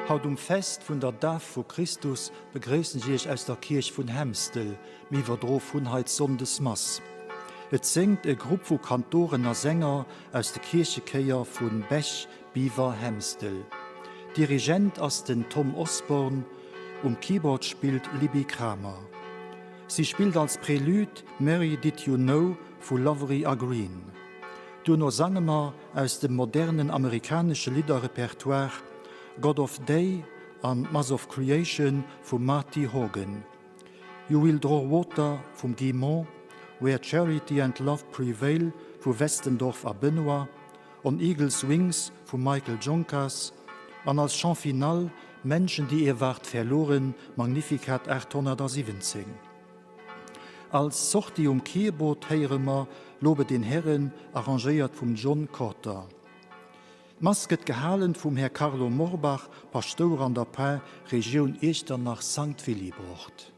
Haut um Fest vun der Daf vu Christus begréissen ech Iech aus der Kierch vun Hemstel. Mir iwwerdro vun hei d'Sonndesmass. Et séngt e Grupp vu Kantoren a Sänger aus de Kierchechéier vu Bech, Biwer, Hemstel. Dirigent ass den Tom Osborne, um Keyboard spillt Libby Kramer. Si spillt als Prelude Mary Did You Know vu Lowery a Green. Duerno sange mer aus dem modernen amerikanesche Lidderrepertoire God of Day an Mass of Creation vum Marty Horgan. You Will Draw Water vum Guy Mont, Where Charity and Love Prevail vu Westendorf a Benoit, On Eagle's Wings vum Michael Joncas an als Chant final Menschen, die ihr wart verloren, Magnificat 817. Als Sortie um Keyboard héiere mer Lobe den Herren, arrangéiert vum John Corter. D'Mass gëtt gehalen vum Här Carlo Morbach, Paschtouer an der Par Regioun Iechternach Sankt Willibrord.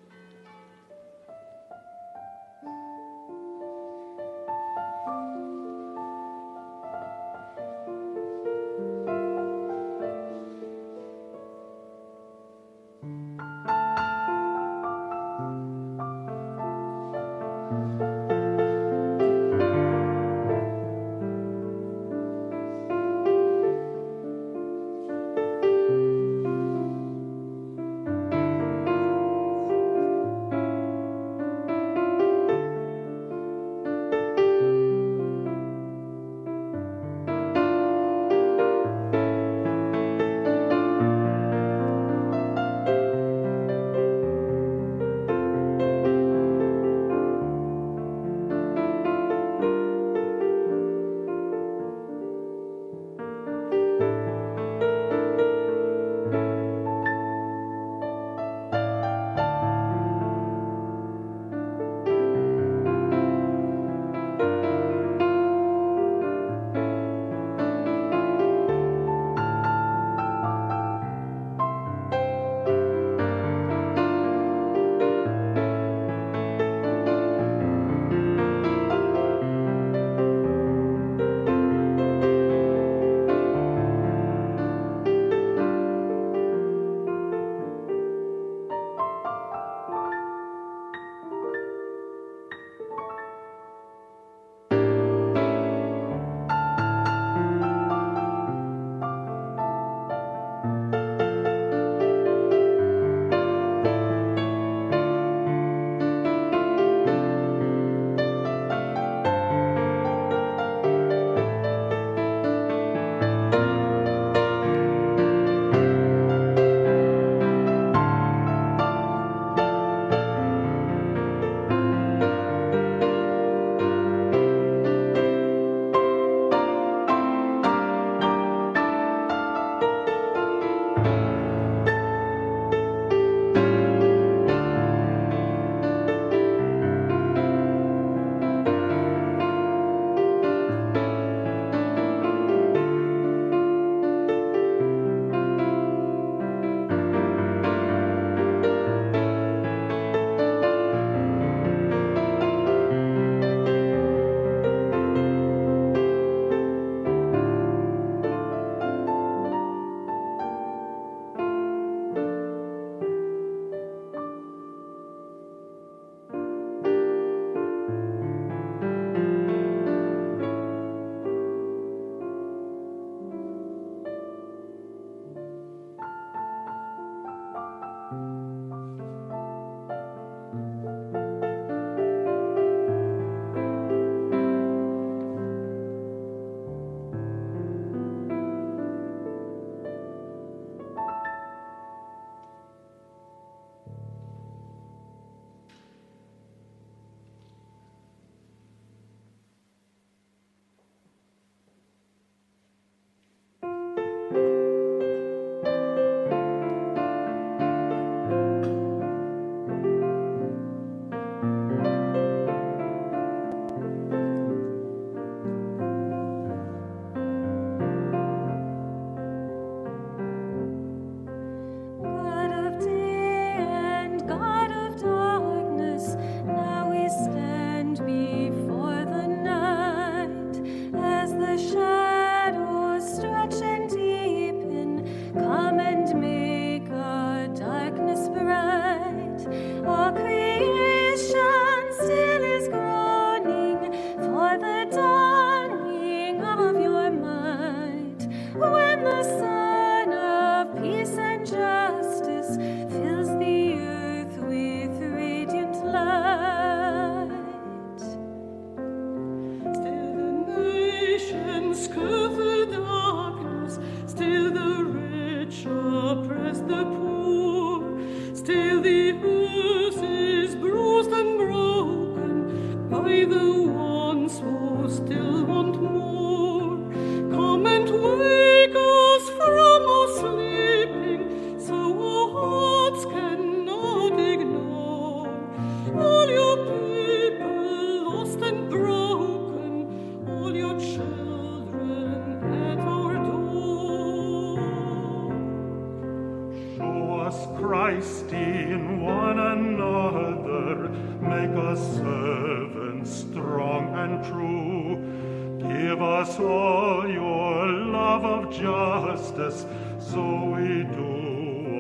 justice, so we do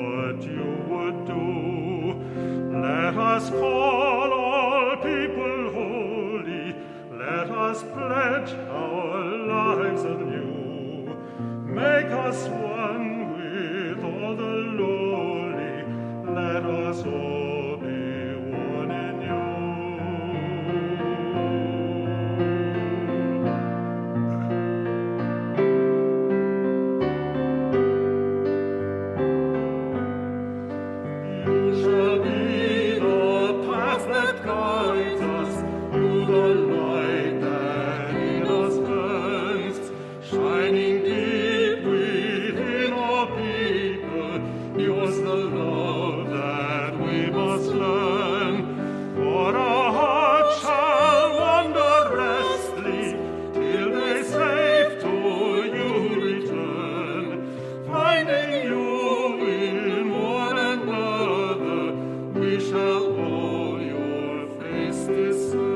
what you would do. Let us call all people holy, let us pledge our lives anew. Make us one with all the lowly, let us all be one in you. You shall be the path that guides us, you the light that in us burns, shining deep within our people. Yours the love that we must learn. For our hearts shall wander restless till they safe to you return, finding you in one another, we shall all your face discern.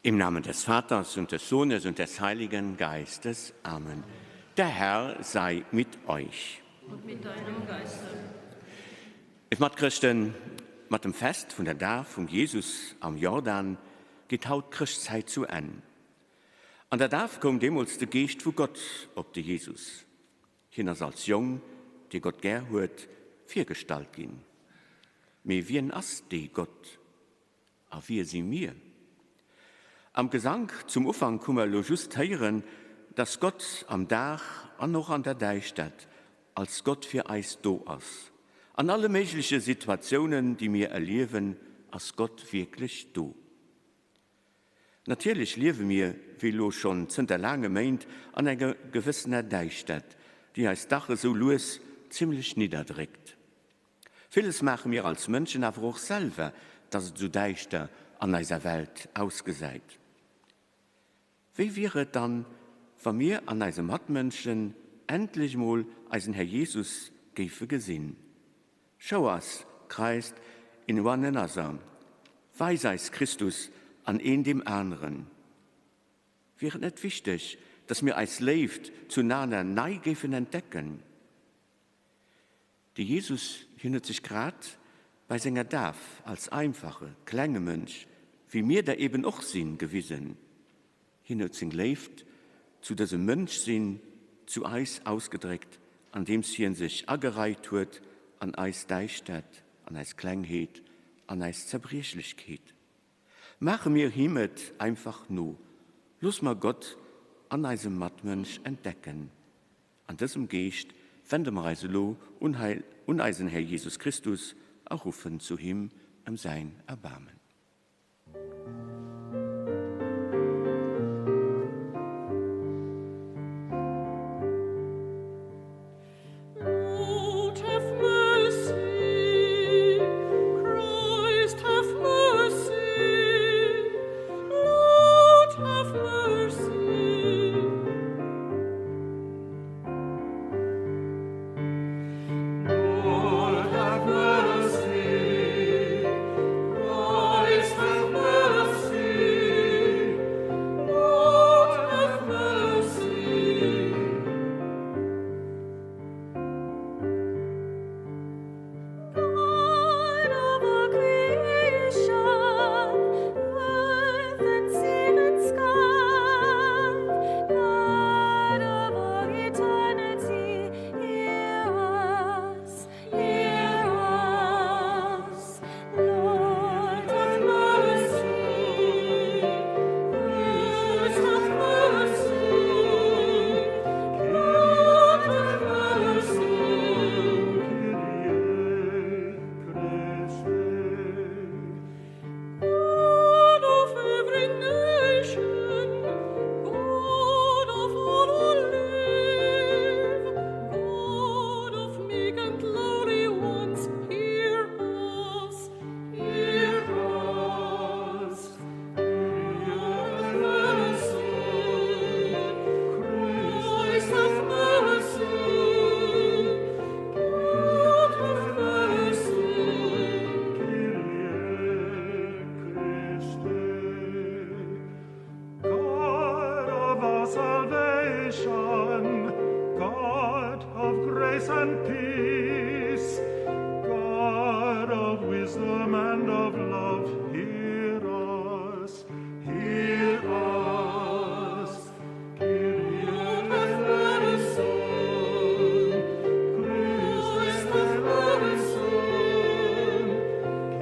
Im Namen des Vaters und des Sohnes und des Heiligen Geistes. Amen. Der Herr sei mit euch. Und mit deinem Geiste. Léif Matchrëschten, mat dem Fest vun der Daf vum Jesus am Jordan geet haut d'Chrëschtzäit zu Enn. An der Daf koum deemools de Geescht vu Gott op de Jesus. Hien ass als Jong, dee Gott gär huet, virgestallt ginn. Mee wien ass dee Gott? A wie si mir? Am Gesank zum Ufank hu mer elo just héieren, dass Gott am Dag an och an der Däischtert als Gott fir eis do ass. An alle méigleche Situatiounen, déi mir erliewen, ass Gott wierklech do. Natierlech liewe mir, wéi elo schonn zënter laange Méint, an enger gewëssener Däischtert, déi eis dach esou lues zimmlech nidderdréckt. Villes maache mir als Mënschen awer och selwer, dass et esou däischter an eiser Welt ausgesäit. Wéi wier et dann, wa mir an eise Matmënschen endlech mol eisen Här Jesus géife gesinn? Show us Christ in one another, Weis eis Christus an een deem aneren. Wier et net wichteg, dass mir eis Léift zunaner nei géifen entdecken? De Jesus, hien huet sech grad bei senger Daf als einfache, klenge Mënsch, wéi mir der eben och sinn, gewisen. Hien huet seng Léift zu dësem Mënschsinn zu eis ausgedréckt, andeems hien sech agereit huet an eis Däischtert, an eis Klengheet, an eis Zerbriechlechkeet. Maache mir him et einfach no, looss mer Gott an eisem Matmënsch entdecken. An dësem Geescht wende mer eis elo un un eisen Här Jesus Christus a ruffen zu him ëm säin Erbaarmen. Lord, have mercy. Christ, have mercy. Lord, have mercy. Lord, have mercy. grace and peace, God of wisdom and of love, hear us, hear us. Kyrie eleison, Christe eleison,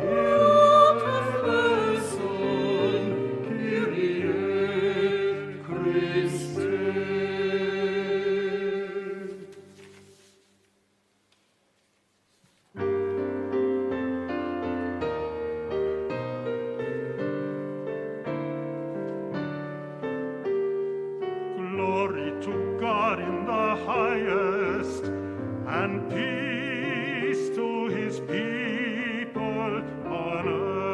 Kyrie eleison, Kyrie Christe. Glory to God in the highest, and peace to his people on earth.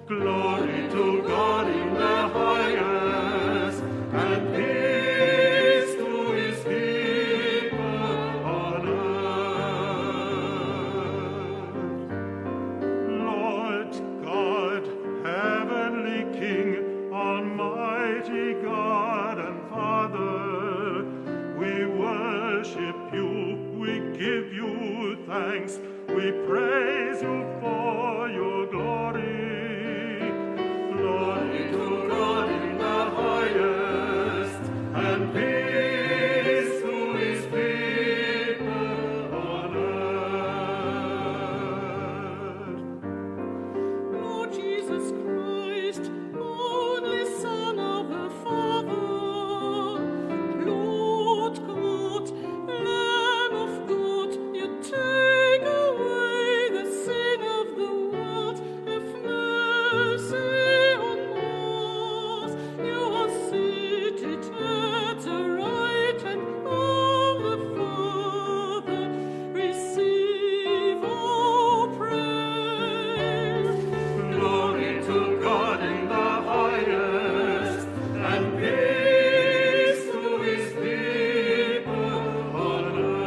Glory to God in the highest, and peace to his people on earth. Lord God, heavenly King, almighty God and Father, we worship you, we give you thanks, we praise you for your glory. Glory to God in the highest, and peace to his people on earth. Lord Jesus Christ, only Son of the Father, Lord God, Lamb of God, you take away the sin of the world, have mercy on us. You are seated at the right hand of the Father. Receive our prayer. Glory to God in the highest, and peace to his people on earth.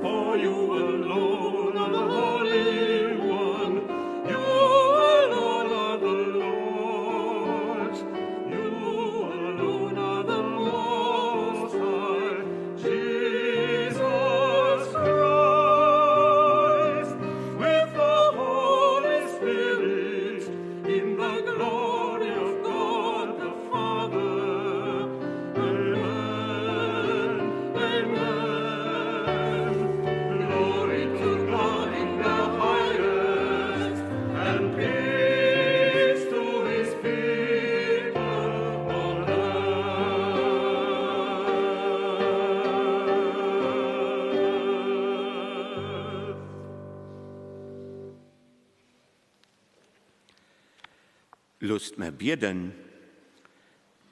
For you alone are the Holy One, you alone are the Lord, you alone are the Most High, Jesus Christ, with the Holy Spirit, in the glory of God the Father. Amen, amen. Glory to God in the highest, and peace to his people on earth. Loosst mer bieden.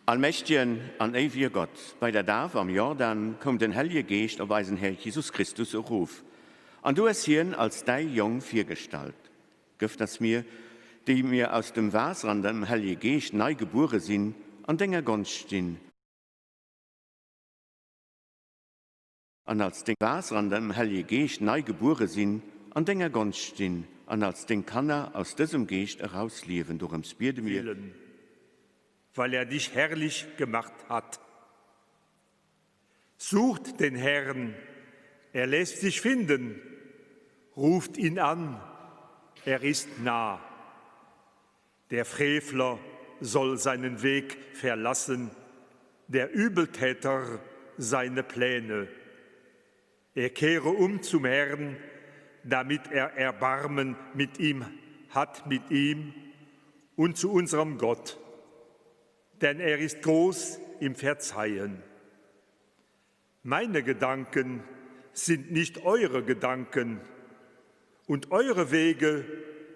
Allmächtegen an éiwege Gott, bei der Daf am Jordan koum den Hellege Geescht op eisen Här Jesus Christus erof, an du hues hien als däi Jong virgestallt. Gëff, dass mir, déi mir aus dem Waasser an dem Hellege Geescht nei gebuere sinn, an denger Gonscht stinn an als deng Waasser an dem Hellege Geescht nei gebuere sinn, an denger Gonscht stinn an als deng Kanner aus dësem Geescht eraus liewen. Dorëms biede mir. Willen, weil er dich herrlich gemacht hat. Sucht den Herrn, er lässt sich finden, ruft ihn an, er ist nah. Der Frevler soll seinen Weg verlassen, der Übeltäter seine Pläne. Er kehre um zum Herrn, damit er Erbarmen mit ihm hat mit ihm und zu unserem Gott, denn er ist groß im Verzeihen. Meine Gedanken sind nicht eure Gedanken und eure Wege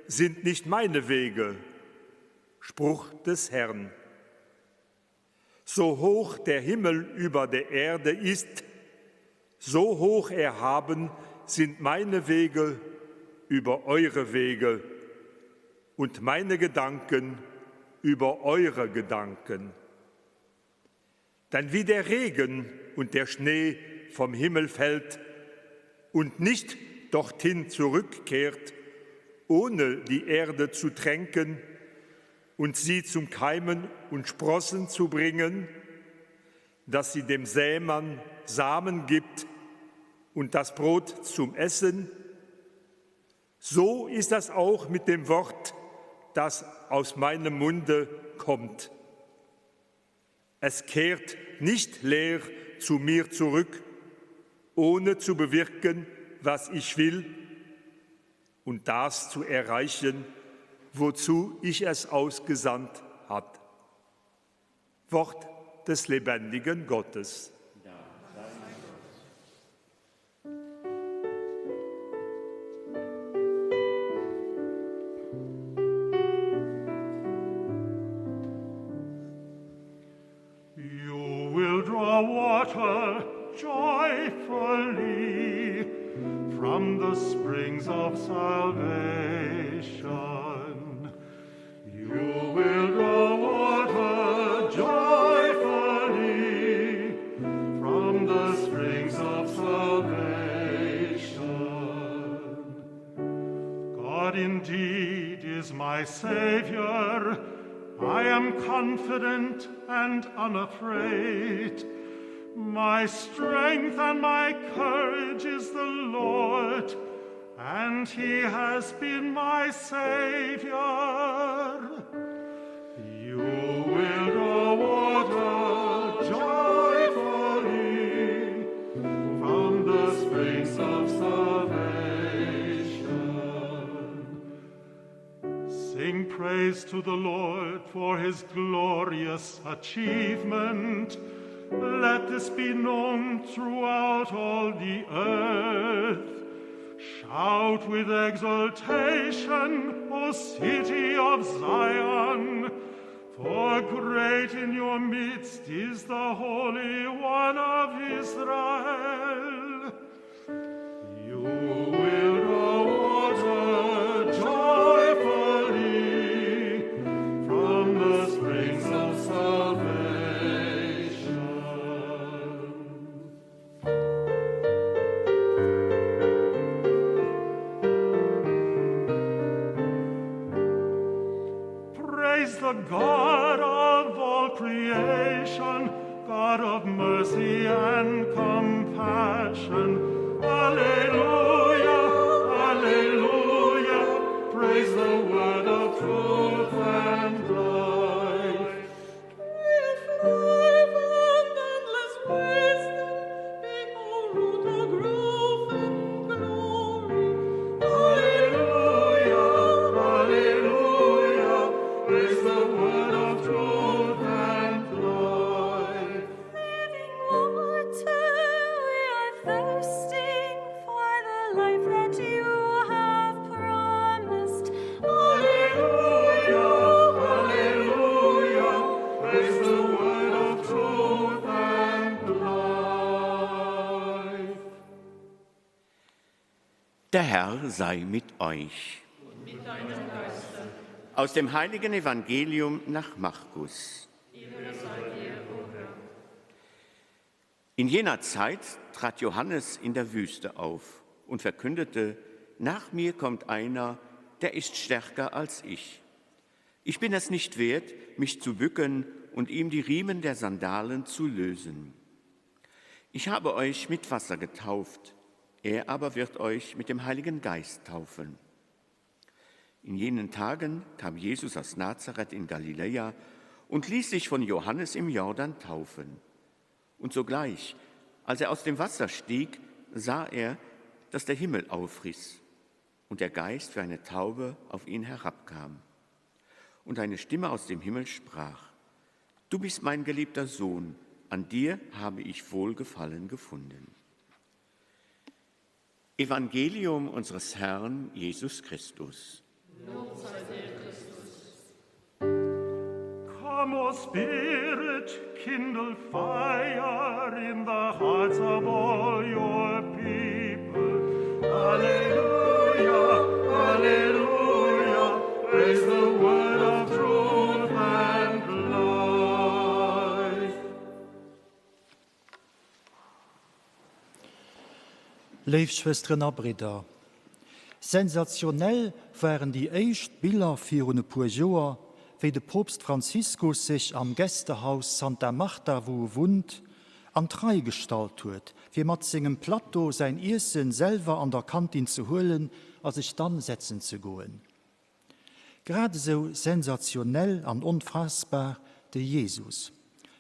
sind nicht meine Wege. Spruch des Herrn. So hoch der Himmel über der Erde ist, so hoch erhaben sind meine Wege über eure Wege und meine Gedanken über eure Gedanken. Denn wie der Regen und der Schnee vom Himmel fällt und nicht dorthin zurückkehrt, ohne die Erde zu tränken, und sie zum Keimen und Sprossen zu bringen, dass sie dem Sämann Samen gibt und das Brot zum Essen, so ist das auch mit dem Wort, das aus meinem Munde kommt. Es kehrt nicht leer zu mir zurück, ohne zu bewirken, was ich will und das zu erreichen, wozu ich es ausgesandt hat. Wort des lebendigen Gottes. You will draw water joyfully from the springs of salvation. You will draw water joyfully from the springs of salvation. God indeed is my Savior. I am confident and unafraid. My strength and my courage is the Lord, and he has been my Savior. You will draw water joyfully from the springs of salvation. Sing praise to the Lord for his glorious achievement. Let this be known throughout all the earth. Shout with exultation, O city of Zion, for great in your midst is the Holy One of Israel. You will draw water joyfully from the springs of salvation. Praise the God of all creation, God of mercy and compassion. Alleluia, alleluia, praise the word of truth and life. Alleluia, alleluia, praise the word of truth and life. Living water, we are thirsting for the life that you have promised. Alleluia, alleluia, praise the word of truth and life. Der Herr sei mit euch. Aus dem heiligen Evangelium nach Markus. In jener Zeit trat Johannes in der Wüste auf und verkündete, nach mir kommt einer, der ist stärker als ich. Ich bin es nicht wert, mich zu bücken und ihm die Riemen der Sandalen zu lösen. Ich habe euch mit Wasser getauft, er aber wird euch mit dem Heiligen Geist taufen. In jenen Tagen kam Jesus aus Nazareth in Galiläa und ließ sich von Johannes im Jordan taufen. Und sogleich, als er aus dem Wasser stieg, sah er, dass der Himmel aufriss und der Geist wie eine Taube auf ihn herabkam. Und eine Stimme aus dem Himmel sprach, Du bist mein geliebter Sohn, an dir habe ich Wohlgefallen gefunden. Evangelium unseres Herrn Jesus Christus. Come, O Spirit, kindle fire in the hearts of all your people. Alleluia, alleluia, praise the word of truth and life. Léif Schwësteren a Bridder, sensationell waren déi éischt Biller virun e puer Joer, wéi de Poopst Franziskus sech am Gästehaus Santa Marta, wou e wunnt, an d'Rei gestallt huet, fir mat sengem Plateau säin Iessen selwer an der Kantin ze huelen a sech dann setzen ze goen. Grad esou sensationell an onfaassbar de Jesus.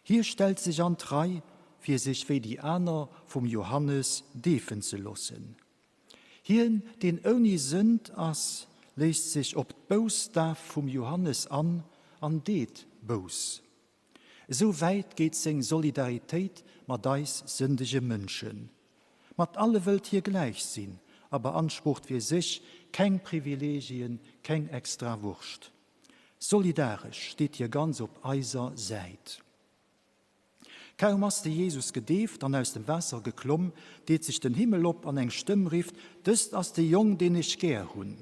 Hie stellt sech an d'Rei, fir sech wéi déi aner vum Johannes deefen ze loossen. Hien, deen ouni Sënd ass, léisst sech op d'Boussdaf vum Johannes an an deet Bouss. Esou wäit geet seng Solidaritéit mat eis sëndege Mënschen. Mat alle wëllt hie gläich sinn a beansprucht fir sech keng Privilegien, keng extra Wurscht. Solidaresch steet hie ganz op eiser Säit. Kaum ass de Jesus gedeeft an aus dem Waasser geklomm, deet sech den Himmel op an eng Stëmm rifft, Dëst ass de Jong, deen ech gär hunn.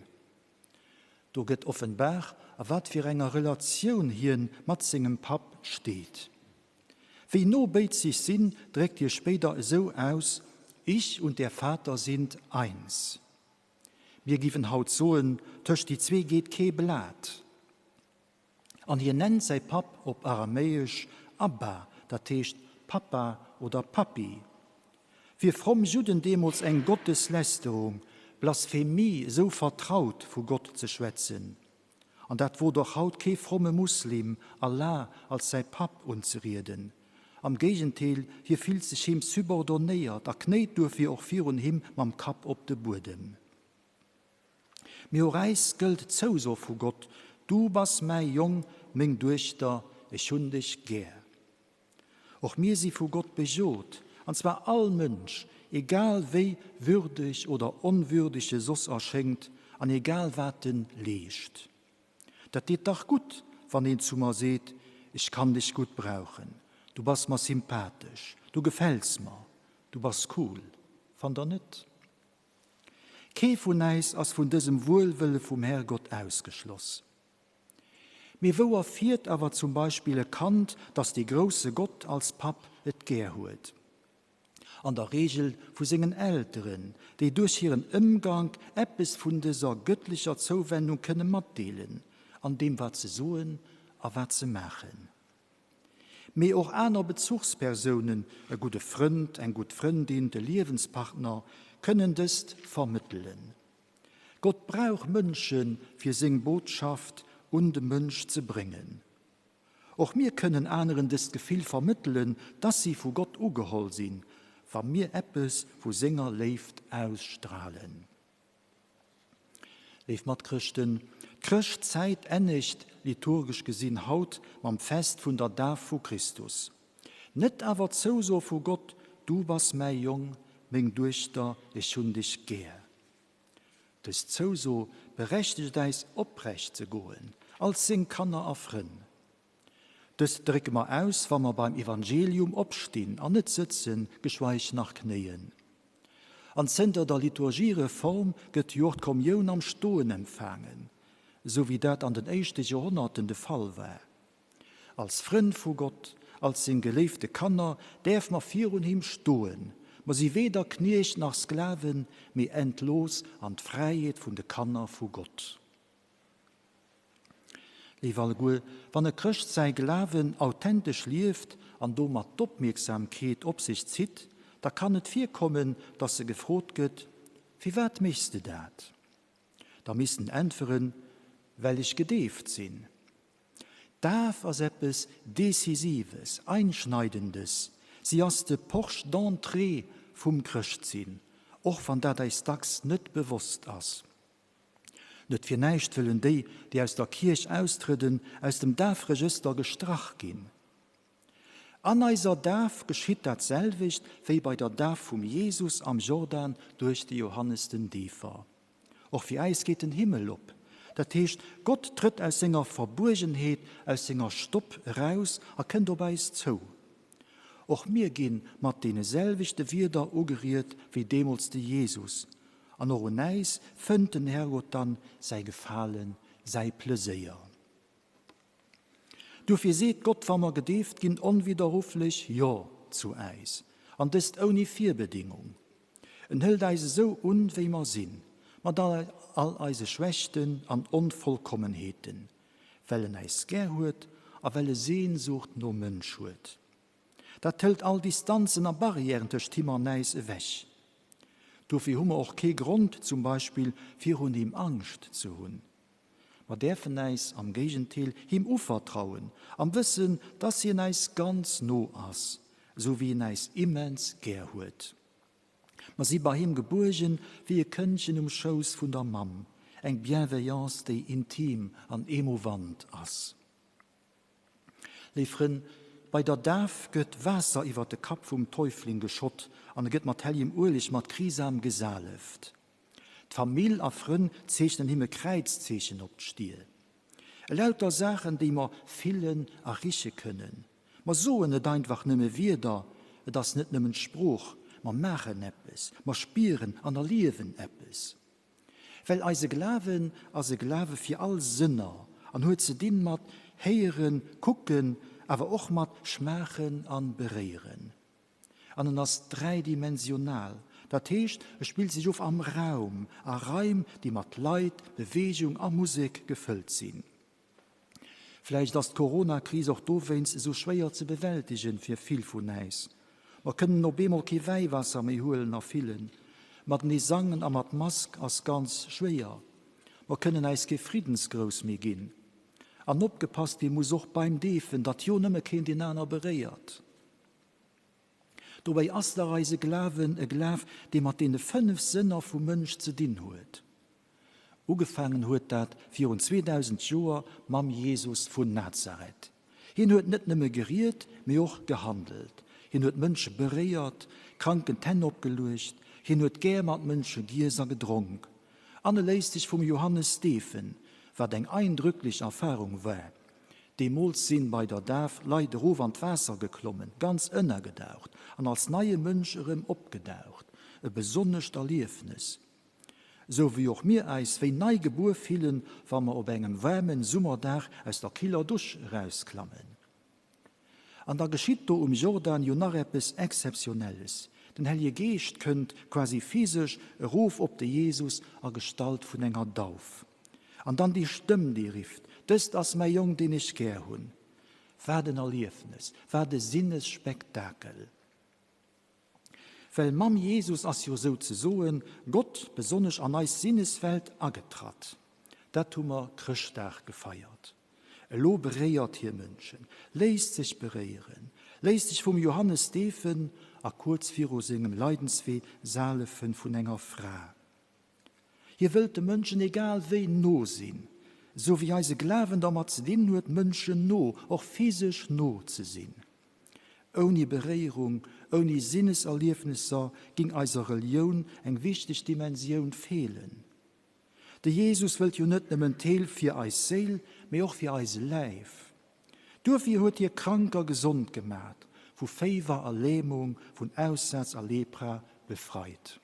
Do gëtt offenbar, a wat fir enger Relatioun hien mat sengem Papp steet. Wéi no béid sech sinn, dréckt hie spéider esou aus, Ich und der Vater sind eins. Mir giffen haut soen, tëscht déi zwee geet kee Blat. An hien nennt säi Papp op Aramäesch Abba, dat heescht Pappa oder Pappi. Fir fromm Judden deemools eng Gotteslästerung, Blasphemie, esou vertraut vu Gott ze schwätzen. An dat wot och haut kee fromme Muslim, Allah als säi Papp unzerieden. Am Géigentéel, hie fillt sech him subordonnéiert a knéit duerfir och virun him mam Kapp op de Buedem. Mee och äis gëllt d'Zouso vu Gott, Du bass mäi Jong, meng Duechter, ech hunn dech gär. Och mir si vu Gott bejot, an zwar all Mënsch, egal wéi würdeg oder onwürdeg e soss erschéngt an egal wat en leescht. Dat deet dach gutt, wann een zu mer seet, Ech kann dech gutt brauchen, du bass mer sympathesch, du gefäls mer, du bass cool. Fannt der net? Kee vun äis ass vun dësem Wuelwëlle vum Herrgott ausgeschloss. Mee wou erfiert awer zum Beispill e Kand, dass dee grousse Gott als Papp et gär huet? An der Reegel vu sengen Elteren, déi duerch hiren Ëmgank eppes vun dëser gëttlecher Zouwendung kënne matdeelen, an deem wat se soen a wat se maachen. Mee och aner Bezuchspersounen, e gudde Frënd, eng gutt Frëndin, de Liewenspartner, kënnen dëst vermëttelen. Gott brauch Mënsche fir seng Botschaft un de Mënsch ze bréngen. Och mir kënnen aneren dëst Gefill vermëttelen, dass si vu Gott ugeholl sinn, wa mir eppes vu senger Léift ausstralen. Léif Matchrëschten, d'Chrëschtzäit ennegt liturgesch gesinn haut mam Fest vun der Daf vu Christus. Net awer d'Zouso vu Gott, Du bass mäi Jong, meng Duechter, ech hunn dech gär. Dës Zouso berechtegt äis oprecht ze goen, als seng Kanner a Frënn. Dëst drécke mer aus, wa mer beim Evangelium opstinn an net sëtzen, geschweig nach knéien. An zënter der Liturgiereform gëtt jo och d'Kommioun am Stoen empfaangen, esou wéi dat an den éischte Joerhonnerten de Fall war. Als Frënn vu Gott, als seng geléifte Kanner, däerf mer virun him stoen. Mer si weder Kniecht nach Sklaven, mee entlooss an d'Fräiheet vun de Kanner vu Gott. Léif alleguer, wann e Chrëscht säi Glawen authentesch lieft an domat d'Opmierksamkeet op sech zitt, da kann et virkommen, dass e gefrot gëtt, Firwat méchs de dat? Da misst en äntweren, Well ech gedeeft sinn. D'Daf ass eppes Decisives, Einschneidendes, si ass de Porche d'entrée vum Chrëschtsinn, och wann dat eis dacks net bewosst ass. Net fir näischt wëllen déi, déi aus der Kierch austrëden, aus dem Dafregëster gestrach ginn. An eiser Daf geschitt dat selwecht wéi bei der Daf vum Jesus am Jordan duerch de Johannes den Deefer. Och fir äis geet den Himmel op, dat heescht, Gott trëtt aus senger Verbuergenheet, aus senger Stopp eraus a kënnt op äis zou. Och mir gi mat deene selwechte Wierder ugeriet wéi deemools de Jesus, An och un äis fënnt den Herrgott dann säi Gefalen, säi Pleséier. Dofir seet Gott, wa mer gedeeft ginn, onwidderrufflech Jo zu äis, an dëst ouni Virbedingung. En hëlt äis esou un, wéi mer sinn, mat all eise Schwächten an Onvollkommenheeten. Well en äis gär huet a well e Sehnsucht nom Mënsch huet. Dat hëlt all Distanzen a Barrièren tëscht him an äis ewech. Dofir hu mer och kee Grond zum Beispill virun him Angscht ze hunn. Mer däerfen äis am Géigentéel him uvertrauen, am Wëssen, dass hien äis ganz no ass, esou wéi en äis immens gär huet. Mer si bei him gebuergen, wéi e Këndchen um Schouss vun der Mamm, eng Bienveillance, déi intim an emouvant ass. Léif Frënn, bei der Daf gëtt Waasser iwwer de Kapp vum Täufling geschott an e gëtt mat hellegem Ueleg mat Chrisam gesaleft. D'Famill a Frënn zeechnen him e Kräizzeechen op d'Stier. Elauter Saachen, déi mer fillen a riche kënnen. Mer soen net einfach nëmme Wierder, et ass net nëmmen Sprooch, mer maachen eppes, mer spieren an erliewen eppes. Well eise Glawen ass e Glawe fir all Sënner an huet ze dinn mat héieren, kucken, awer och mat schmaachen an beréieren. An en ass dräidimensional, dat heescht, e spillt sech of am Raum, a Raim, déi mat Leit, Beweegung a Musek gefëllt sinn. Vläicht ass d'Corona-Kris och dowéinst esou schwéier ze bewältegen fir vill vun äis. Mer kënnen op eemol kee Wäiwaasser méi huelen a fillen. Matenee sangen a mat Mask ass ganz schwéier. Mer kënnen äis kee Friddensgrouss méi ginn. An opgepasst gi muss och beim Deefen, datt jo nëmme keen deen aner beréiert. Dobäi ass dach eise Glawen e Glaf, dee mat deene 5 Sënner vum Mënsch ze dinn huet. Ugefaangen huet dat virun 2000 Joer mam Jesus vun Nazareth. Hien huet net nëmme geriet, mee och gehandelt. Hien huet Mënsche beréiert, Kranken d'Hänn opgeluecht, hien huet gär mat Mënsche giess a gedronk. An e léisst sech vum Johannes deefen, wat eng eindrücklech Erfarung war. Deemools sinn bei der Daf Leit erof an d'Waasser geklommen, ganz ënnergedaucht an als neie Mënsch erëm opgedaucht. E besonnescht Erliefnes. Esou wéi och mir eis wéi nei gebuer fillen, wa mer op engem waarmen Summerdag aus der killer Dusch erausklammen. An da geschitt do um Jordan jo nach eppes Exzeptionelles, Den Hellege Geescht kënnt quasi physesch erof op de Jesus a Gestalt vun enger Dauf. An dann déi Stëmm, déi rifft, Dëst ass mäi Jong, deen ech gär hunn. Wat en Erliefnes, wat e Sinnesspektakel! Well mam Jesus ass jo souzesoen Gott besonnesch an eis Sinneswelt agetratt. Dat hu mer Chrëschtdag gefeiert. Elo beréiert hie Mënschen, léisst sech beréieren, léisst sech vum Johannes deefen a kuerz viru sengem Leidenswee salefen vun enger Fra. Hie wëllt de Mënschen egal wéi no sinn, esou wéi eise Glawen dermat ze dinn huet, Mënschen no, och physesch no ze sinn. Ouni Beréierung, ouni Sinneserliefnesser ging eiser Relioun eng wichteg Dimensioun feelen. De Jesus wëllt jo net nëmmen d'Heel fir eis Séil, mee och fir eise Läif. Duerfir huet hie Kranker gesond gemat, vu Féiwer a Lämung, vun Aussaz a Lepra befreit.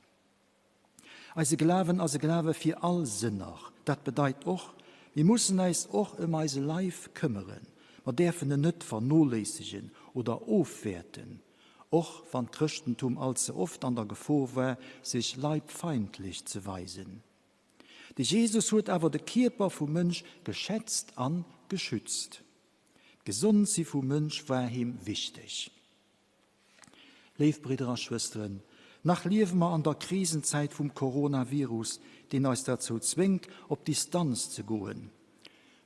Eise Glawen ass e Glawe fir all Sënner. Dat bedeit och, mir mussen eis och ëm eise Leif këmmeren. Mer däerfen en net vernoléissegen oder ofwäerten, och wann d'Chrëschtentum allze oft an der Gefor war, sech leibfeindlech ze weisen. De Jesus huet awer de Kierper vum Mënsch geschätzt a geschützt. D'Gesondsi vum Mënsch war him wichteg. Léif Bridder a Schwësteren, nach liewe mer an der Krisenzäit vum Coronavirus, deen eis derzou zwéngt, op Distanz ze goen.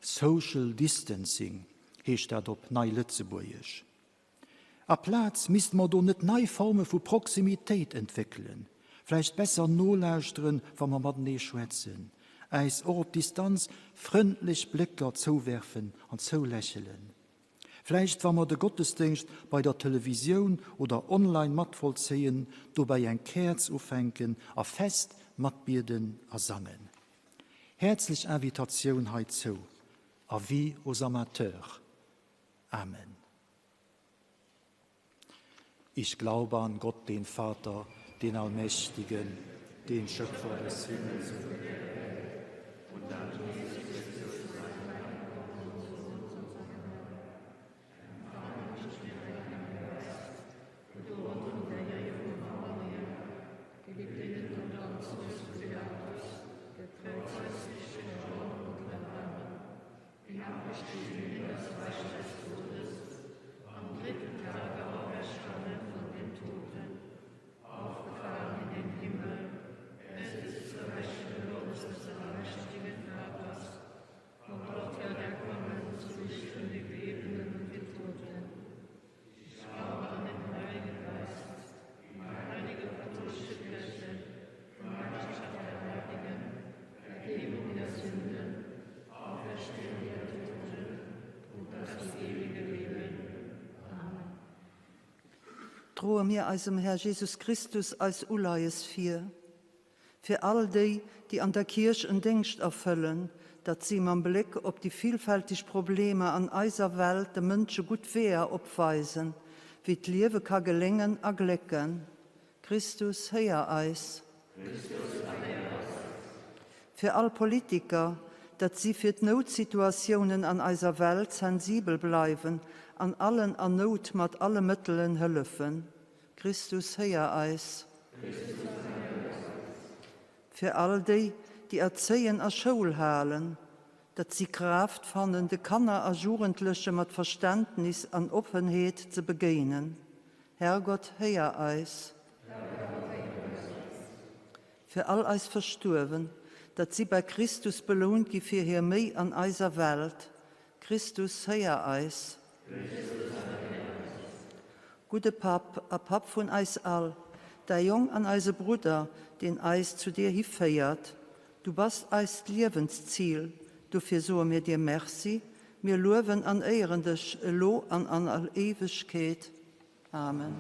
Social Distancing heescht dat op Nei-Lëtzebuergesch. Aplaz misste mer do net nei Forme vu Proximitéit entwéckelen, vläicht besser nolauschteren, wa mer matenee schwätzen, äis och op Distanz frëndlech Blécker zouwerfen an zoulächelen. Vläicht wa mer de Gottesdéngscht bei der Televisioun oder online matvollzéien, dobäi eng Käerz ufänken a fest matbieden a sangen. Häerzlech Invitatioun heizou. Avis aux amateurs. Amen. Ich glaube an Gott, den Vater, den Allmächtigen, den Schöpfer des Himmels und der Erde, und an Jesus Christus, seinen eingeborenen Sohn, unseren Herrn, empfangen durch den Heiligen Geist, geboren von der Jungfrau Maria, gelitten unter Pontius Pilatus, gekreuzigt, gestorben und begraben, hinabgestiegen. Droe mir eisem Här Jesus Christus eis Uleies vir. Fir all déi, déi an der Kierch en Déngscht erfëllen, datt si mam Bléck op déi villfälteg Problemer an eiser Welt de Mënsche gutt Weeër opweisen, wéi d'Liewe ka geléngen a glécken. Christus, héier eis. Christus, erhéier eis. Fir all Politiker, datt si fir d'Noutsituatiounen an eiser Welt sensibel bleiwen an allen an Nout mat alle Mëttelen hëllefen. Christus, héier eis. Christus, erhéier eis. Fir all déi, déi erzéien a Schoul halen, datt si Kraaft fannen, de Kanner a Jugendleche mat Verständnis an Oppenheet ze begéinen. Herrgott, héier eis. Herrgott, héier eis. Fir all eis Verstuerwen, datt si bei Christus belount gi fir hir Méi an eiser Welt. Christus, héier eis. Christus, erhéier eis. Gudde Papp a Papp vun eis all, däi Jong an eise Brudder, deen eis zu dir hiféiert. Du bass eist Liewenszil, dofir soe mir dir Merci, mir luewen an éieren dech elo an an all Éiwegkeet. Amen.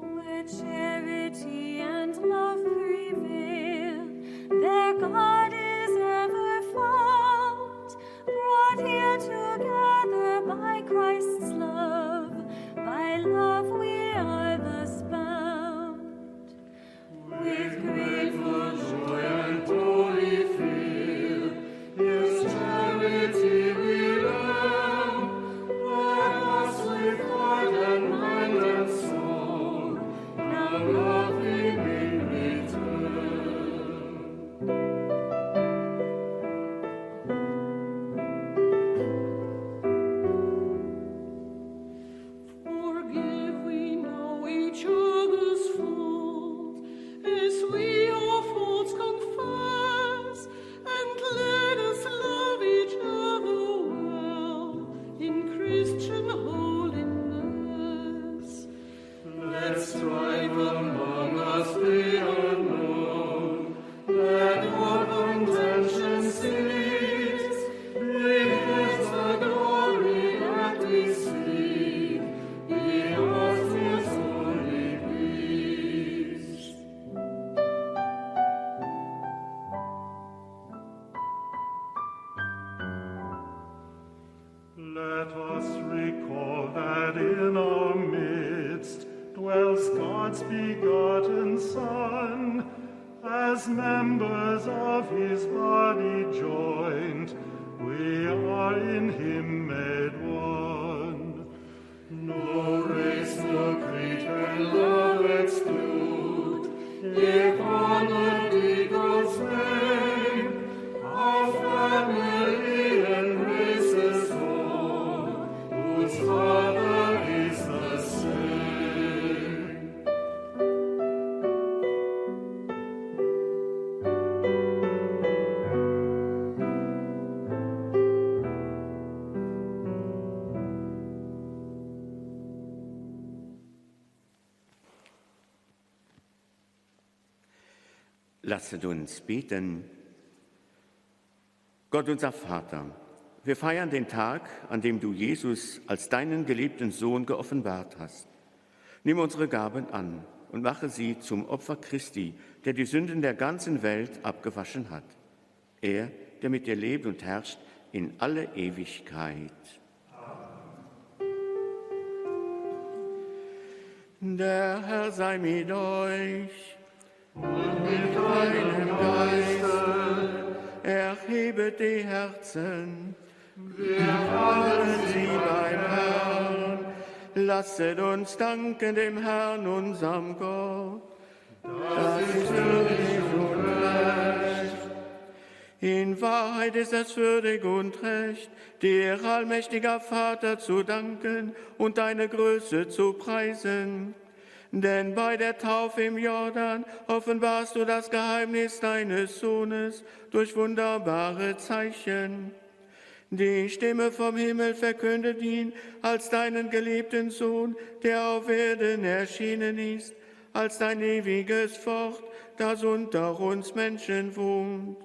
Where charity and love prevail, there God is ever found, brought here together by Christ's love, by love we are thus bound. With grateful joy and holy fear, His charity we learn, Let us with heart and mind and soul now love Him in return. Forgive we now each other's faults, as we our faults confess, and let us love each other well in Christian holiness. Let strife among us be unknown, let all contention cease, be his the glory that we seek, be ours his holy peace. Let us recall that in our midst dwells God's begotten Son, as members of his body joined, we are in him made one. No race, no creed can love exclude, if honored be God's name, our family embraces all, whose Father is the same. Lasset uns beten. Gott unser Vater, wir feiern den Tag, an dem du Jesus als deinen geliebten Sohn geoffenbart hast. Nimm unsere Gaben an und mache sie zum Opfer Christi, der die Sünden der ganzen Welt abgewaschen hat. Er, der mit dir lebt und herrscht in alle Ewigkeit. Amen. Der Herr sei mit euch und mit deinem Geiste. Erhebet die Herzen, wir haben sie beim Herrn. Lasset uns danken dem Herrn, unserem Gott. Das ist würdig und recht. In Wahrheit ist es würdig und recht, dir, allmächtiger Vater, zu danken und deine Größe zu preisen. Denn bei der Taufe im Jordan offenbarst du das Geheimnis deines Sohnes durch wunderbare Zeichen. Die Stimme vom Himmel verkündet ihn als deinen geliebten Sohn, der auf Erden erschienen ist, als dein ewiges Wort, das unter uns Menschen wohnt.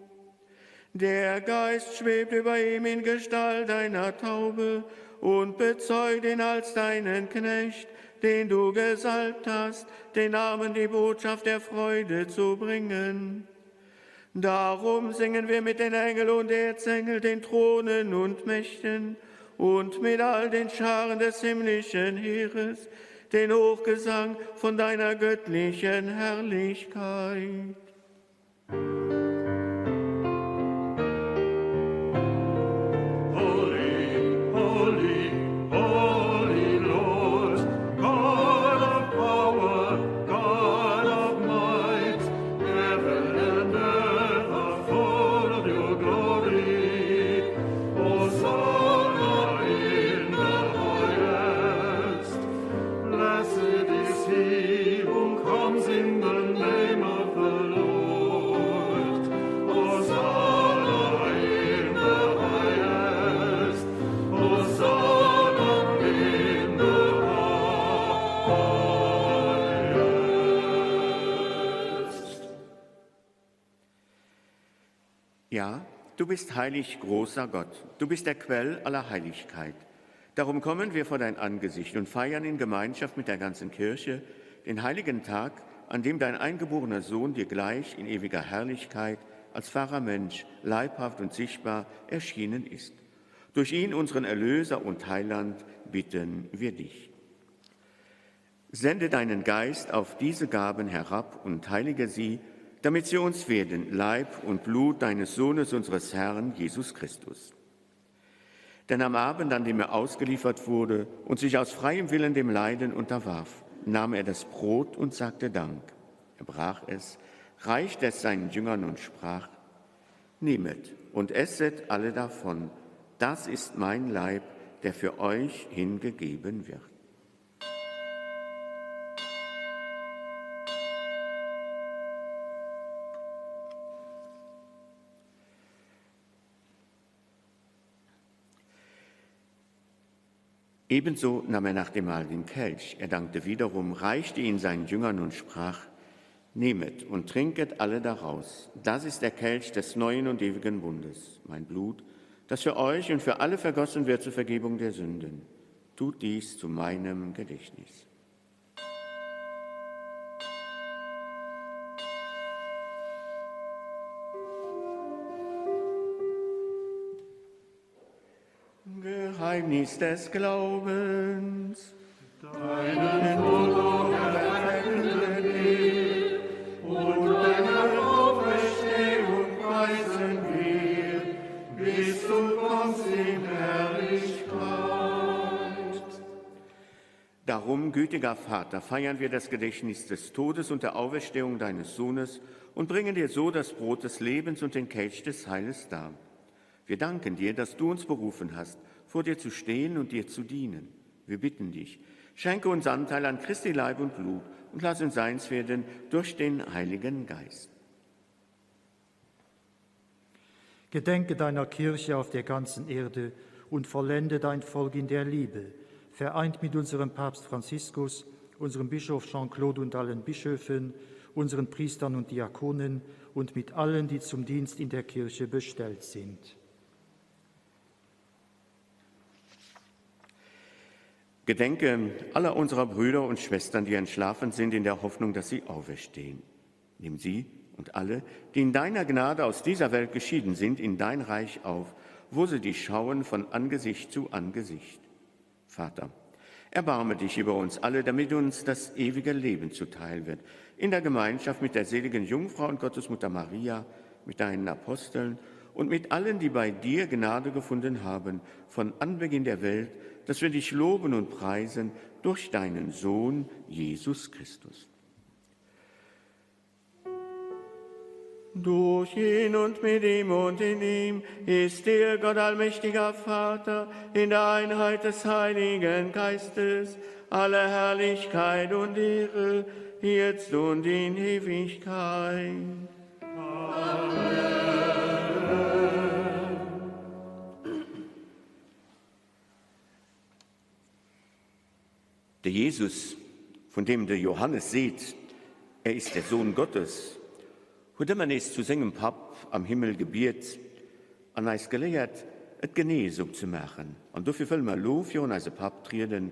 Der Geist schwebt über ihm in Gestalt einer Taube und bezeugt ihn als deinen Knecht, den du gesalbt hast, den Armen die Botschaft der Freude zu bringen. Darum singen wir mit den Engeln und Erzengel, den Thronen und Mächten und mit all den Scharen des himmlischen Heeres den Hochgesang von deiner göttlichen Herrlichkeit. Ja, du bist heilig, großer Gott. Du bist der Quell aller Heiligkeit. Darum kommen wir vor dein Angesicht und feiern in Gemeinschaft mit der ganzen Kirche den heiligen Tag, an dem dein eingeborener Sohn dir gleich in ewiger Herrlichkeit als wahrer Mensch, leibhaft und sichtbar erschienen ist. Durch ihn, unseren Erlöser und Heiland, bitten wir dich. Sende deinen Geist auf diese Gaben herab und heilige sie, damit sie uns werden, Leib und Blut deines Sohnes, unseres Herrn Jesus Christus. Denn am Abend, an dem er ausgeliefert wurde und sich aus freiem Willen dem Leiden unterwarf, nahm er das Brot und sagte Dank. Er brach es, reichte es seinen Jüngern und sprach, Nehmet und esset alle davon, das ist mein Leib, der für euch hingegeben wird. Ebenso nahm er nach dem Mahl den Kelch. Er dankte wiederum, reichte ihn seinen Jüngern und sprach, Nehmet und trinket alle daraus. Das ist der Kelch des neuen und ewigen Bundes, mein Blut, das für euch und für alle vergossen wird zur Vergebung der Sünden. Tut dies zu meinem Gedächtnis. Geheimnis des Glaubens. Deinen Tod, o Herr, verkünden wir, und deine Auferstehung preisen wir, bis du kommst in Herrlichkeit. Darum, gütiger Vater, feiern wir das Gedächtnis des Todes und der Auferstehung deines Sohnes und bringen dir so das Brot des Lebens und den Kelch des Heiles dar. Wir danken dir, dass du uns berufen hast, vor dir zu stehen und dir zu dienen. Wir bitten dich, schenke uns Anteil an Christi Leib und Blut und lass uns eins werden durch den Heiligen Geist. Gedenke deiner Kirche auf der ganzen Erde und vollende dein Volk in der Liebe, vereint mit unserem Papst Franziskus, unserem Bischof Jean-Claude und allen Bischöfen, unseren Priestern und Diakonen und mit allen, die zum Dienst in der Kirche bestellt sind. Gedenke aller unserer Brüder und Schwestern, die entschlafen sind, in der Hoffnung, dass sie auferstehen. Nimm sie und alle, die in deiner Gnade aus dieser Welt geschieden sind, in dein Reich auf, wo sie dich schauen von Angesicht zu Angesicht. Vater, erbarme dich über uns alle, damit uns das ewige Leben zuteil wird, in der Gemeinschaft mit der seligen Jungfrau und Gottesmutter Maria, mit deinen Aposteln und mit allen, die bei dir Gnade gefunden haben, von Anbeginn der Welt, dass wir dich loben und preisen durch deinen Sohn Jesus Christus. Durch ihn und mit ihm und in ihm ist dir Gott allmächtiger Vater in der Einheit des Heiligen Geistes alle Herrlichkeit und Ehre jetzt und in Ewigkeit. Amen. De Jesus, vun deem de Johannes seet, Er ist der Sohn Gottes, huet ëmmer nees zu sengem Papp am Himmel gebiet an eis geléiert, et genee esou ze maachen. An dofir wëlle mer elo virun eise Papp trieden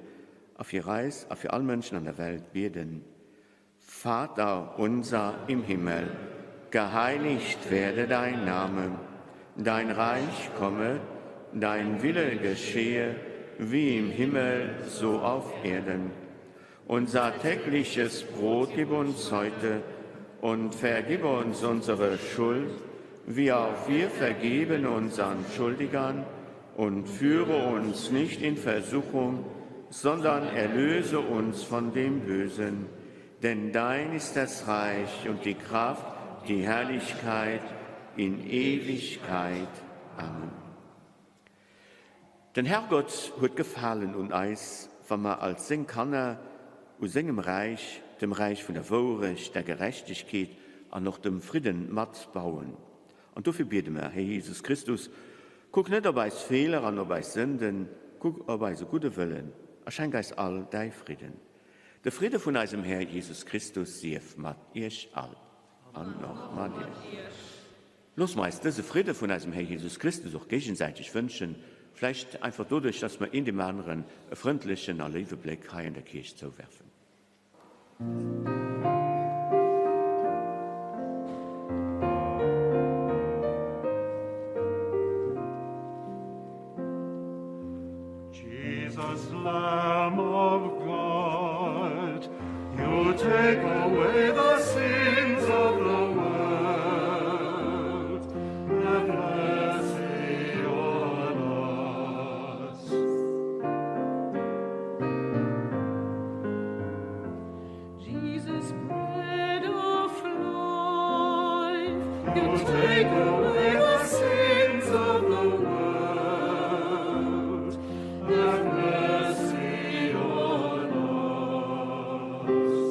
a fir eis a fir all Mënschen an der Welt bieden. Vater unser im Himmel, geheiligt werde dein Name, dein Reich komme, dein Wille geschehe, wie im Himmel so auf Erden. Unser tägliches Brot gib uns heute und vergib uns unsere Schuld, wie auch wir vergeben unseren Schuldigern, und führe uns nicht in Versuchung, sondern erlöse uns von dem Bösen. Denn dein ist das Reich und die Kraft, die Herrlichkeit in Ewigkeit. Amen. Den Herrgott huet Gefalen un eis, wa mer als seng Kanner u sengem Räich, dem Räich vun der Wourecht, der Gerechtegkeet an och dem Fridden matbauen. An dofir biede mer, Här Jesus Christus, kuck net op eis Feeler an op eis Sënden, kuck op eise gudde Wëllen a schenk eis all däi Fridden. De Fridde vun eisem Här Jesus Christus sief mat iech all. An och mat iech. Loosse mer eis dëse Fridde vun eisem Här Jesus Christus och géigesäiteg wënschen, vläicht einfach doduerch, dass mer een deem aneren e frëndlechen a léiwe Bléck hei an der Kierch zouwerfen. Jesus, Lamb of God, you take away the sins of the world. Have mercy on us. Jesus, bread of life, you take away the sins of the world. Have mercy on us.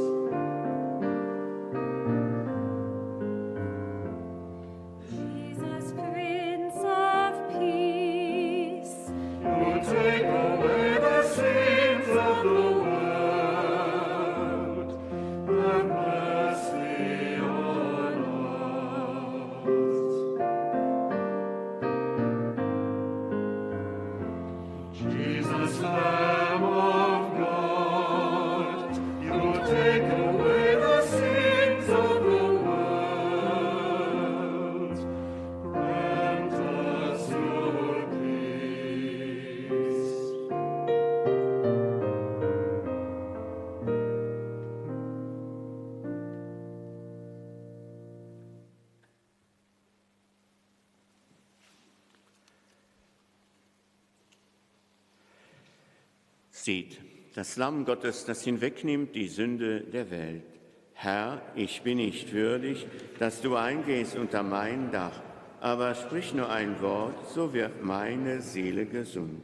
Jesus, Prince of Peace, you take away the sins of the world. Have mercy on us. Jesus, Lamb of God, you take away the sins of the world. Grant us your peace. Seht, das Lamm Gottes, das hinwegnimmt die Sünde der Welt. Herr, ich bin nicht würdig, dass du eingehst unter mein Dach, aber sprich nur ein Wort, so wird meine Seele gesund.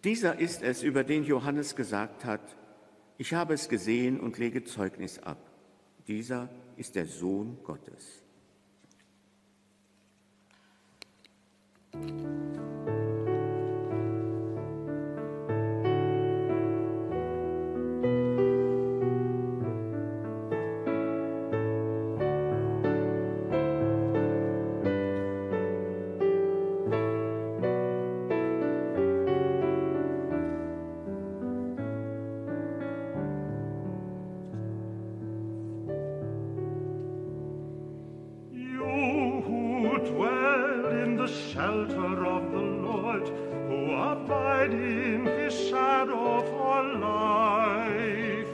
Dieser ist es, über den Johannes gesagt hat, ich habe es gesehen und lege Zeugnis ab. Dieser ist der Sohn Gottes. You who dwell in the shelter of the Lord, who abide in his shadow for life,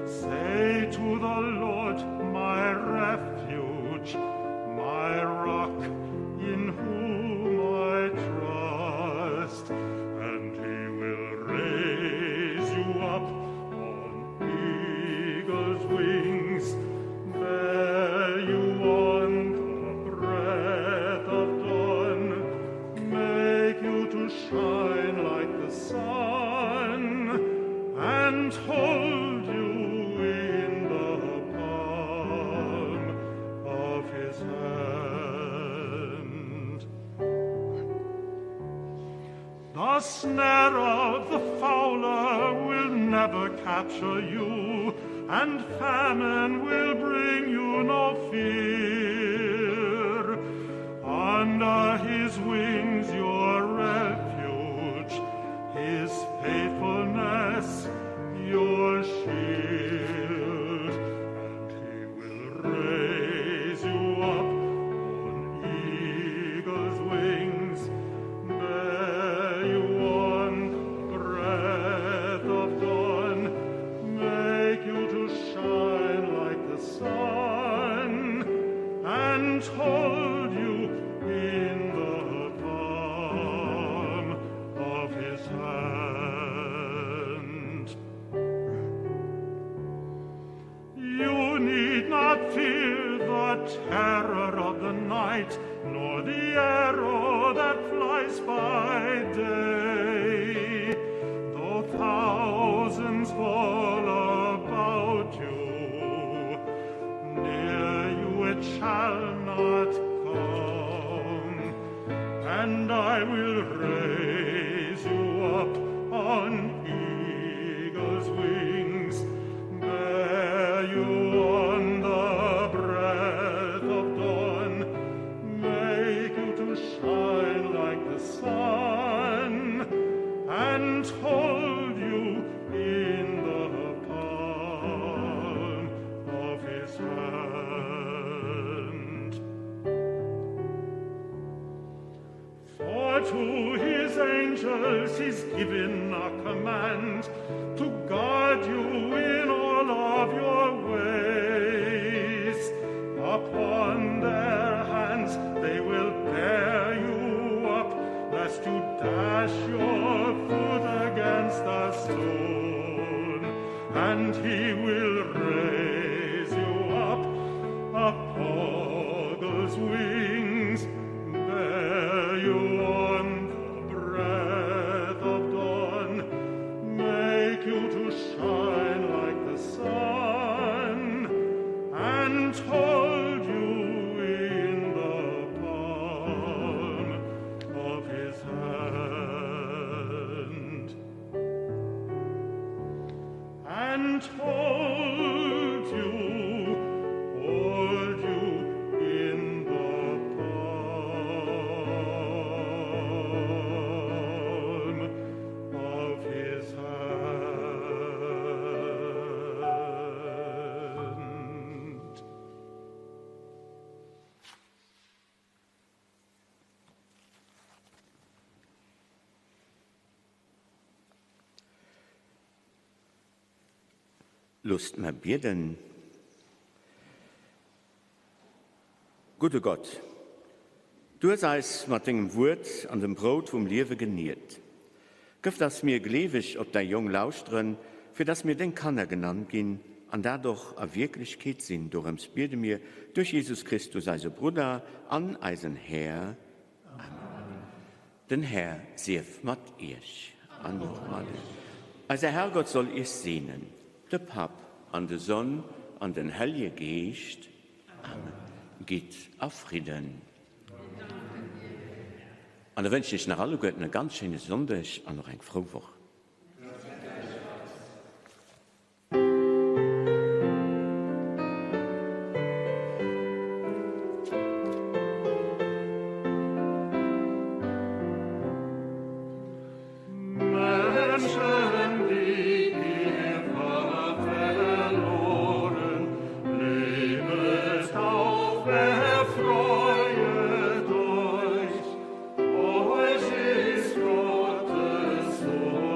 say to the Lord, my refuge, my rock, in whom I trust, and he will raise you up on eagle's wings, bear you on the breath of dawn, make you to shine like the sun, and hold you in the palm of his hand. The snare of the fowler will never capture you, and famine will bring you no fear. Under his wings your refuge, his faithfulness your shield, and he will raise you up on eagle's wings, bear you on the breath of dawn, make you to shine like the sun, and hold you in the palm of his hand. You need not fear the terror of the night, nor the arrow that flies by day. Though thousands fall about you, near you it shall not come. And I will raise you up on eagle's wings, bear you on the breath of dawn, make you to shine like the sun, and hold you in the palm of his hand. For to his angels he's given a command to guard you in all of your ways. Upon their hands they will bear you up, lest you dash your foot against a stone. And he will raise you up upon eagle's wings, bear you on the breath of dawn, make you to shine like the sun, and hold you in the palm of his hand. And hold you, hold you in the palm of his hand. Loosst mer bieden. Gudde Gott, du hues eis mat dengem Wuert an dem Brout vum Liewe geniert. Gëff, dass mir gleeweg op däi Jong lauschteren, fir dass mir deng Kanner genannt ginn an dat och a Wierklechkeet sinn. Dorëms biede mir duerch Jesus Christus, eise Brudder an eisen Här. Amen. Den Här sief mat iech. An och mat iech. Eise Herrgott soll iech seenen, de Papp an de Sonn an den Hellje Geescht. Amen. Gitt a Fridden. An da wënschen ech nach alleguerten e ganz schéine Sonndeg an och eng frou Woch. Menschen, die ihr verloren, lebet auf, erfreuet euch. Euch ist Gottes Sohn.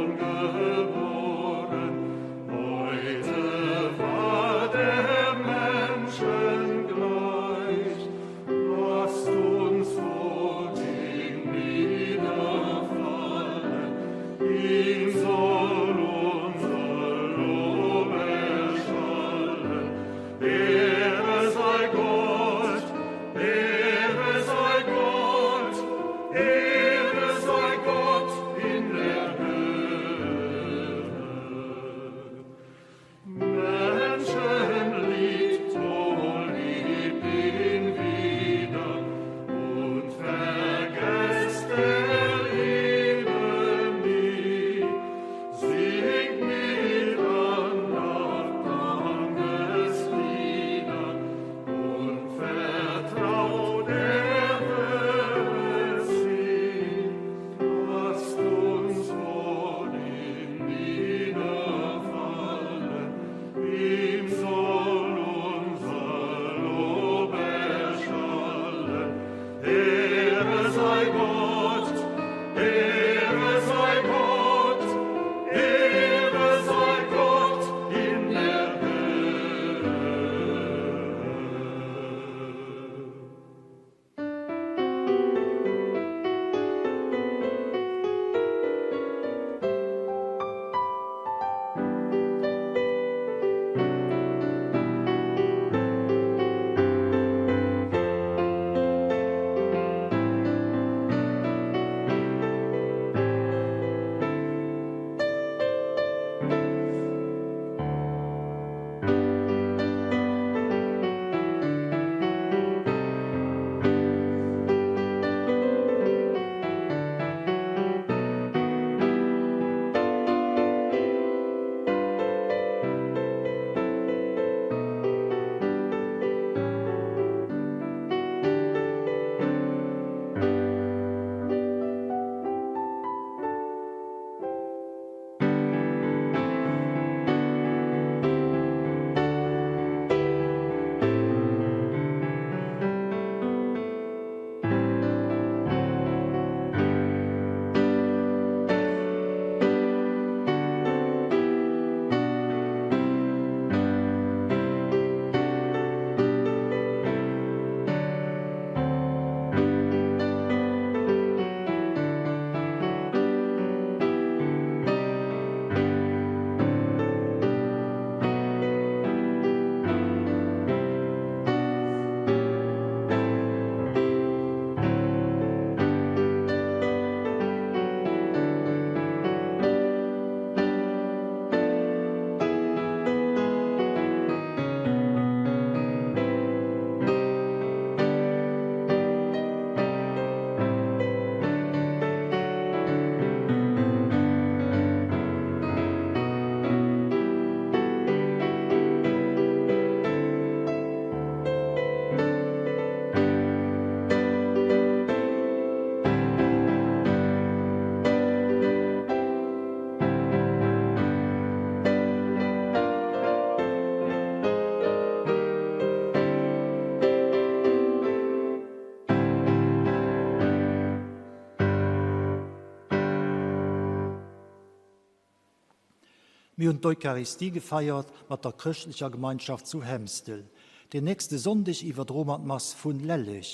Mir hunn d'Eucharistie gefeiert mat der chrëschtlecher Gemeinschaft zu Hemstel. Den nächste Sonndeg iwwerdroe mer d'Mass vun Lelleg.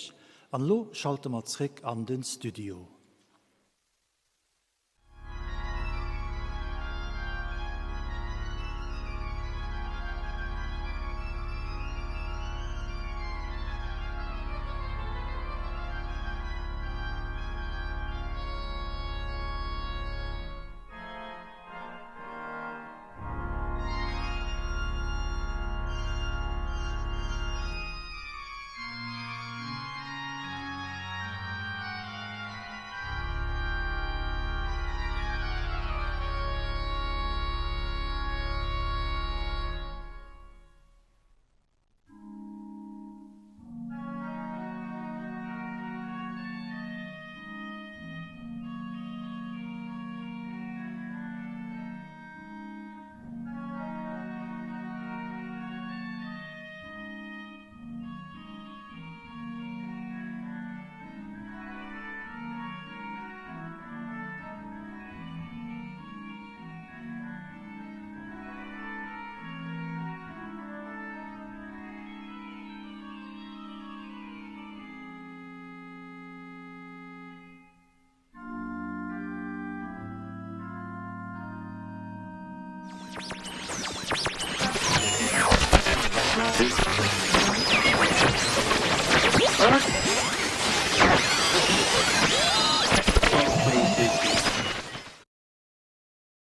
An elo schalte mer zréck an den Studio.